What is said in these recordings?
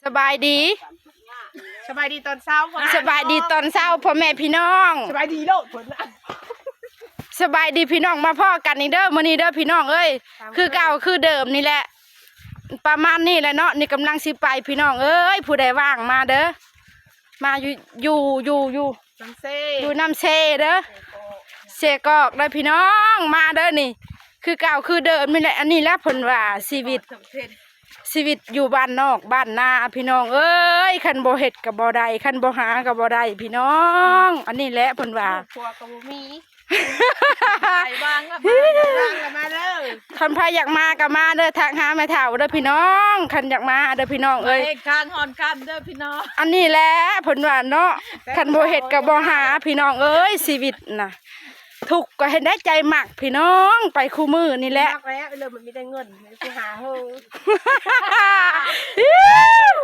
ສະບາຍດີ ສະບາຍດີຕອນເຊົ້າ ສະບາຍດີຕອນເຊົ້າພໍ່ແມ່ພີ່ນ້ອງ ສະບາຍດີໂລດເພິ່ນນະ ສະບາຍດີພີ່ນ້ອງ ມາພໍ້ກັນອີກເດີມື້ນີ້ເດີພີ່ນ້ອງເອີຍ ຄືເກົ່າຄືເດີມນີ້ແຫຼະ ປະມານນີ້ແຫຼະເນາະ ນີ້ກຳລັງຊິໄປພີ່ນ້ອງເອີຍ ຜູ້ໃດວ່າງມາເດີ ມາຢູ່ ຢູ່ ຢູ່ ຢູ່ ນ້ຳເຊ ຢູ່ນ້ຳເຊເດີ ເຊກອກເດີພີ່ນ້ອງ ມາເດີນີ້ ຄືເກົ່າຄືເດີມນີ້ແຫຼະ ອັນນີ້ແຫຼະເພິ່ນວ່າຊີວິດ ຊີວິດຢູ່ບ້ານນອກບ້ານນາພີ່ນ້ອງເອີຍ ຄັນບໍ່ເຮັດກໍບໍ່ໄດ້ ຄັນບໍ່ຫາກໍບໍ່ໄດ້ພີ່ນ້ອງ ອັນນີ້ແຫຼະເພິ່ນວ່າ ຄອບຄົວກໍບໍ່ມີ ໃຜວ່າງກໍມາ ໃຜວ່າງກໍມາເດີ ຄັນໃຜຢາກມາກໍມາເດີ ທັກຫາແມ່ເຖົ້າເດີພີ່ນ້ອງ ຄັນຢາກມາເດີພີ່ນ້ອງເອີຍ ເຮັດການຮ້ອນການເດີພີ່ນ້ອງ ອັນນີ້ແຫຼະເພິ່ນວ່າເນາະ ຄັນບໍ່ເຮັດກໍບໍ່ຫາພີ່ນ້ອງເອີຍ ຊີວິດນະ ທຸກກໍເຮັດໄດ້ໃຈມັກພີ່ນ້ອງ ໄປຄູ່ມື້ນີ້ແຫຼະ ມັກແລ້ວ ເລີ່ມມັນມີແຕ່ເງິນ ຊິຫາເຮີ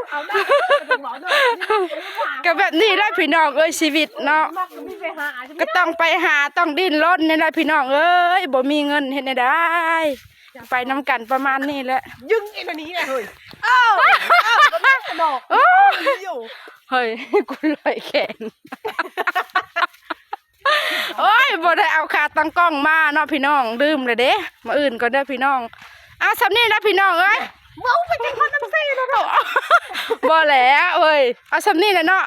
ເອົາໜ້າ ກໍແບບນີ້ແຫຼະພີ່ນ້ອງເອີຍ ຊີວິດເນາະ ມັກກໍມີໄປຫາ ກໍຕ້ອງໄປຫາ ຕ້ອງດີ້ນລົນນີ້ແຫຼະພີ່ນ້ອງເອີຍ ບໍ່ມີເງິນເຮັດແນວໃດ ໄປນຳກັນປະມານນີ້ແຫຼະ ຍຶງອີກອັນນີ້ແຫຼະເຮີ້ຍ ເອີ ເອີ ກໍແມ່ນດອກ ໂອ້ຍ ເຮີ້ຍ ກູລອຍແຂນ. ໂອ້ຍ ບໍ່ໄດ້ເອົາຂາຕັ້ງກ້ອງມາເນາະພີ່ນ້ອງ ລືມແລ້ວເດ້ ມື້ອື່ນກ່ອນເດີພີ່ນ້ອງ ເອົາສ່ຳນີ້ລະພີ່ນ້ອງເອີຍ ເວົ້າໄປຈັກຄົນນຳເຊແລ້ວເນາະ ບໍ່ແລ້ວເອີຍ ເອົາສ່ຳນີ້ແຫຼະເນາະ